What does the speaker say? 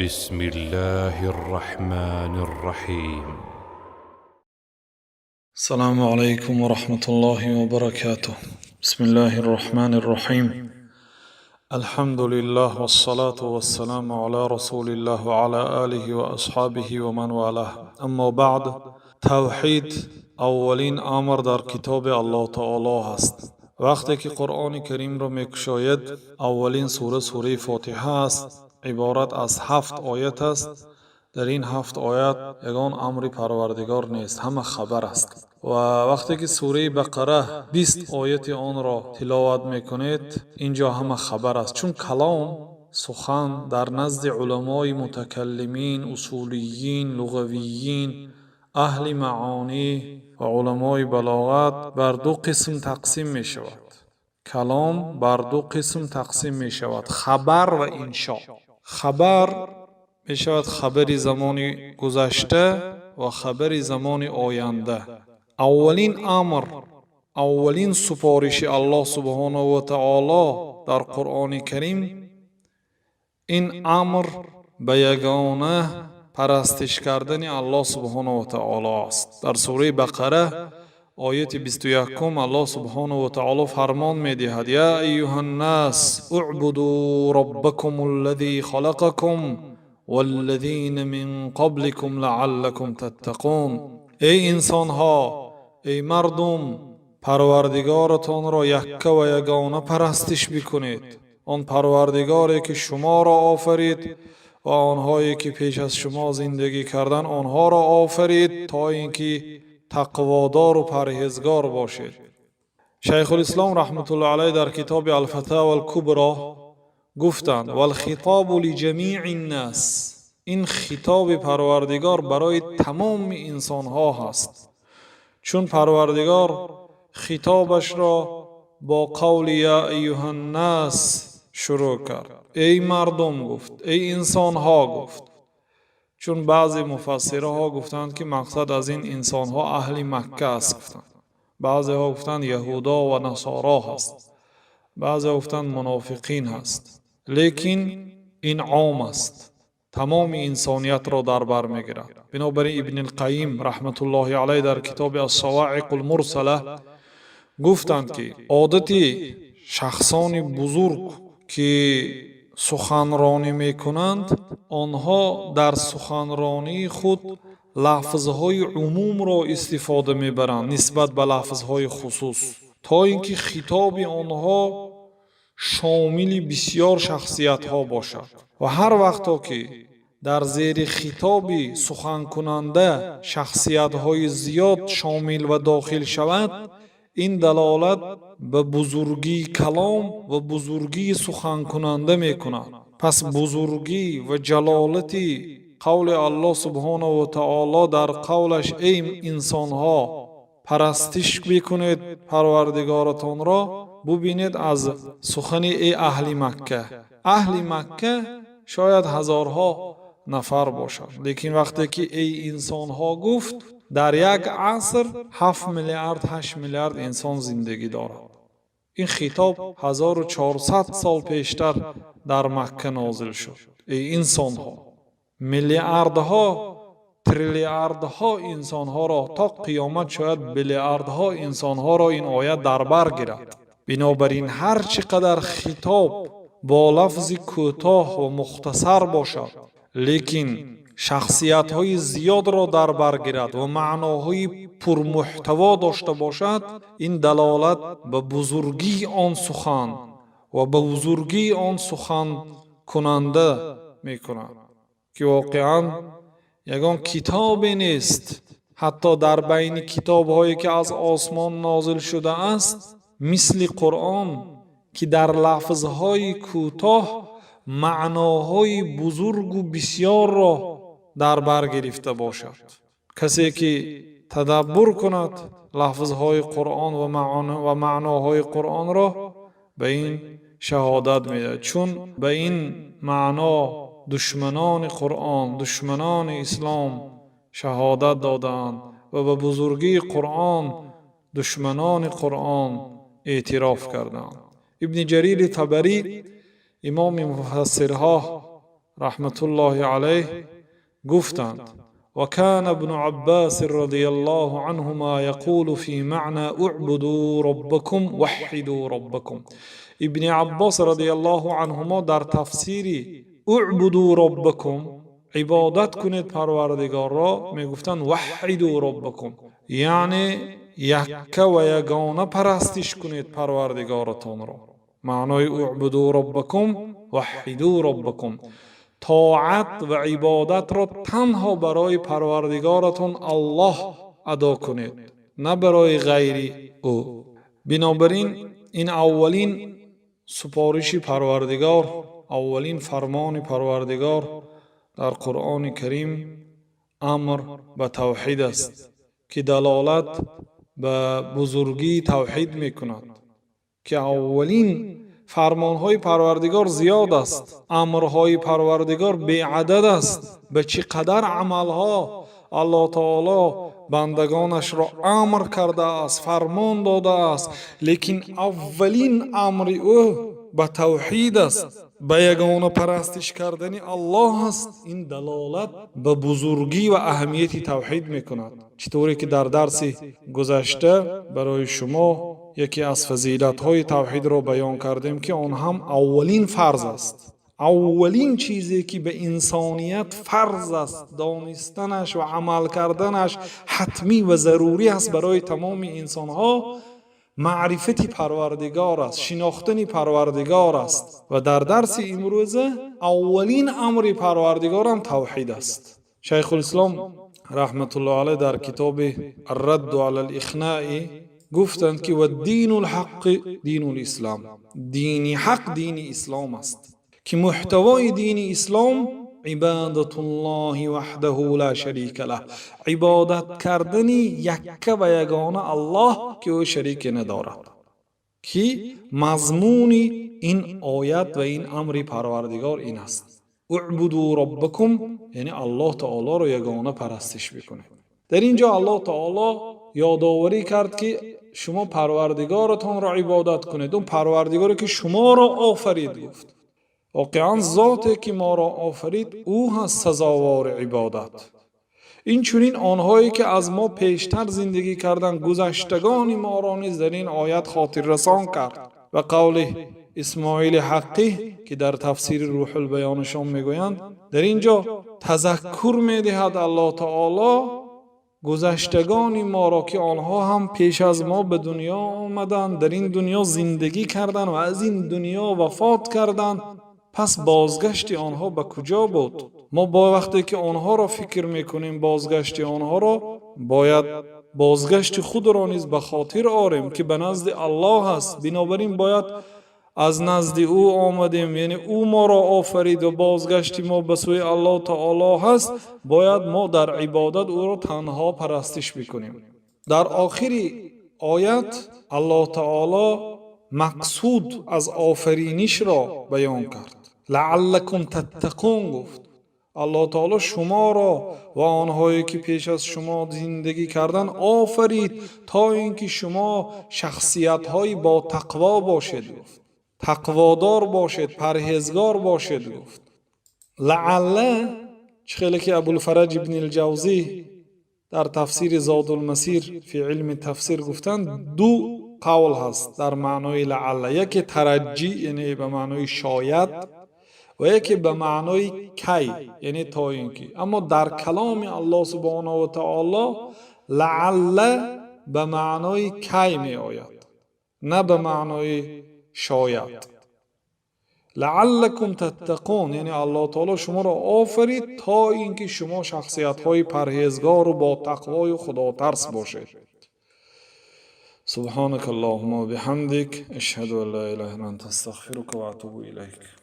بسم الله الرحمن الرحيم. السلام عليكم ورحمة الله وبركاته. بسم الله الرحمن الرحيم. الحمد لله والصلاة والسلام على رسول الله وعلى آله وأصحابه ومن والاه. أما بعد. Тавҳид аввалин амр дар Китоби Аллоҳ Таоло ҳаст. Вақте ки Қуръони Каримро мекушоед, аввалин сура сураи Фотиҳа аст, иборат аз ҳафт оят аст. Дар ин ҳафт оят ягон амри Парвардигор нест, ҳама хабар аст. Ва вақте ки сураи Бақара, 20 ояти онро тиловат мекунед, ин ҷо ҳама хабар аст. Чун калом, сухан дар назди уламои мутакаллимин, усулиюн, луғавиюн, аҳли маонӣ ва уламои балоғат бар ду қисм тақсим мешавад. Калом бар ду қисм тақсим мешавад: хабар ва иншо. Хабар мешавад хабари замони гузашта ва хабари замони оянда. Аввалин амр, аввалин супориши Аллоҳ субҳонаҳу ва таоло дар Қуръони Карим ин амр ба ягона парастиш кардани Аллоҳ субҳонаҳу ва таоло аст. Дар сураи Бақара, ояти 21-ум, Аллоҳ субҳонаҳу ва таоло фармон медиҳад: يا أيها الناس اعبدوا ربكم الذي خلقكم والذين من قبلكم لعلكم تتقون. Эй инсонҳо, эй мардум, Парвардигоратонро якка ва ягона парастиш бикунед, он Парвардигоре ки шуморо офарид ва онҳое ки пеш аз шумо зиндагӣ кардан, онҳоро офарид, то ин ки тақводору парҳезгор бошед. Шайхулислом раҳматуллоҳ алайҳ дар китоби Алфатава Алкубро гуфтанд: والخطاب لجميع الناس. Ин хитоби Парвардигор барои тамоми инсонҳо ҳаст, чун Парвардигор хитобашро бо қавли يا أيها الناس шурӯъ кард. Эй мардум гуфт, эй инсонҳо гуфт. Чун баъзе муфассираҳо гуфтанд, ки мақсад аз ин инсонҳо аҳли Макка аст гуфтанд, баъзеҳо гуфтанд, яҳудо ва насоро ҳаст, баъзеҳо гуфтанд, мунофиқин ҳаст, лекин ин ом аст, тамоми инсониятро дар бар мегирад. Бинобар ин Ибнилқайим раҳматуллоҳи алайҳ дар китоби Ассаваиқу лмурсала гуфтанд, ки одати шахсони бузург, ки суханронӣ мекунанд, онҳо дар суханронии худ лафзҳои умумро истифода мебаранд нисбат ба лафзҳои хусус, то ин ки хитоби онҳо шомили бисьёр шахсиятҳо бошад. Ва ҳар вақто ки дар зери хитоби суханкунанда шахсиятҳои зиёд шомил ва дохил шавад, ин далолат ба бузургии калом ва бузургии суханкунанда мекунад. Пас бузургӣ ва ҷалолати қавли Аллоҳ субҳонаҳу ва таоло дар қавлаш: «Эй инсонҳо, парастиш бикунед Парвардигоратонро», бубинед, аз сухани «эй аҳли Макка». Аҳли Макка шояд ҳазорҳо нафар бошад, лекин вақте ки «эй инсонҳо» гуфт, дар як аср 7 миллиард, 8 миллиард инсон зиндагӣ дорад. Ин хитоб 1400 сол пештар дар Макка нозил шуд. Эй инсонҳо, миллиардҳо, триллиардҳо инсонҳоро, то қиёмат шояд биллиардҳо инсонҳоро ин оят дар бар гирад. Бинобар ин ҳар чӣ қадар хитоб бо лафзи кӯтоҳ ва мухтасар бошад, лекин шахсиятҳои зиёдро дар бар гирад ва маъноҳои пурмуҳтаво дошта бошад, ин далолат ба бузургии он сухан ва ба бузургии он суханкунанда мекунад, ки воқеан ягон китобе нест, ҳатто дар байни китобҳое ки аз осмон нозил шудааст, мисли Қуръон, ки дар лафзҳои кӯтоҳ маъноҳои бузургу бисьёрро дар бар гирифта бошад. Касе ки тадаббур кунад лафзҳои Қуръон ва маъноҳои Қуръонро, ба ин шаҳодат медиҳад, чун ба ин маъно душманони Қуръон, душманони ислом шаҳодат додаанд ва ба бузургии Қуръон душманони Қуръон эътироф кардаанд. Ибни Ҷарири Табарӣ, имоми муфассирҳо, Раҳматуллоҳи алайҳ гуфтанд: وكان ابن عباس رضي الله عنهما يقول في معنى اعبدوا ربكم وحدوا ربكم. Ибни Аббос радиаллоҳу анҳумо дар тафсири اعبدوا ربكم, ибодат кунед Парвардигорро, мегуфтанд: وحدوا ربكم, яъне якка ва ягона парастиш кунед Парвардигоратонро. Маънои اعبدوا ربكم وحدوا ربكم, тоат ва ибодатро танҳо барои Парвардигоратон Аллоҳ адо кунед, на барои ғайри ӯ. Бинобар ин, ин аввалин супориши Парвардигор, аввалин фармони Парвардигор дар Қуръони Карим амр ба тавҳид аст, ки далолат ба бузургии тавҳид мекунад, ки аввалин фармонҳои Парвардигор зиёд аст, амрҳои Парвардигор беадад аст. Ба чӣ қадар амалҳо Аллоҳ Таоло бандагонашро амр кардааст, фармон додааст, лекин аввалин амри ӯ ба тавҳид аст, ба ягона парастиш кардани Аллоҳ аст. Ин далолат ба бузургӣ ва аҳамияти тавҳид мекунад. Чӣ тавре ки дар дарси гузашта барои шумо яке аз фазилатҳои тавҳидро баён кардем, ки он ҳам аввалин фарз аст. Аввалин чизе ки ба инсоният фарз аст, донистанаш ва амал карданаш ҳатмӣ ва зарурӣ аст барои тамоми инсонҳо, маърифати Парвардигор аст, шинохтани Парвардигор аст. Ва дар дарси имрӯза аввалин амри Парвардигорам тавҳид аст. Шайхулислом раҳматуллоҳ алайҳ дар китоби Аррадду ала лихнаи гуфтанд, ки ودين الحق دين الإسلام, дини ҳақ дини ислом аст, ки муҳтавои дини ислом عبادة الله وحده لا شريك له, ибодат кардани якка ва ягона Аллоҳ, ки ӯ шарике надорад, ки мазмуни ин оят ва ин амри Парвардигор ин аст: اعبدوا ربكم, яъне Аллоҳ Таолоро ягона парастиш бикунед. Дар ин ҷо Аллоҳ Таоло ёдоварӣ кард, ки шумо Парвардигоратонро ибодат кунед, он Парвардигоре ки шуморо офарид. Гуфт: воқеан, зоте ки моро офарид, ӯ ҳаст сазовори ибодат. Инчунин онҳое ки аз мо пештар зиндагӣ карданд, гузаштагони моро низ дар ин оят хотиррасон кард. Ва қавли Исмоили Ҳаққӣ, ки дар тафсири Рӯҳулбаёнашон мегӯянд, дар ин ҷо тазаккур медиҳад Аллоҳ Таоло гузаштагони моро, ки онҳо ҳам пеш аз мо ба дунё омаданд, дар ин дунё зиндагӣ карданд ва аз ин дунё вафот карданд. Пас бозгашти онҳо ба куҷо буд? Мо бо вақте ки онҳоро фикр мекунем, бозгашти онҳоро, бояд бозгашти худро низ ба хотир орем, ки ба назди Аллоҳ аст. Бинобар ин бояд аз назди ӯ омадем, яъне ӯ моро офарид ва бозгашти мо ба сӯи Аллоҳ Таоло ҳаст. Бояд мо дар ибодат ӯро танҳо парастиш бикунем. Дар охири оят Аллоҳ Таоло мақсуд аз офаринишро баён кард. لعلكم تتقون гуфт. Аллоҳ Таоло шуморо ва онҳое ки пеш аз шумо зиндагӣ кардан офарид, то ин ки шумо шахсиятҳои ботақво бошед, гуфт, тақводор бошед, парҳезгор бошед, гуфт. لعل, чӣ хеле ки Абулфараҷ ибни Ҷавзӣ дар тафсири Зодулмасир фи илми тафсир гуфтанд, ду қавл ҳаст дар маънои لعل: яке тараҷҷӣ, яъне ба маънои шояд, ва яке ба маънои кай, яъне то ин ки. Аммо дар каломи Аллоҳ субҳонаҳу ва таоло لعل ба маънои кай меояд, на ба маънои шояд. لعلكم تتقون, яъне Аллоҳ Таоло шуморо офарид, то ин ки шумо шахсиятҳои парҳезгору бо тақвою худотарс бошед. سبحانك اللهم وبحمدك، أشهد أن لا إله إلا أنت، أستغفرك وأتوب إليك.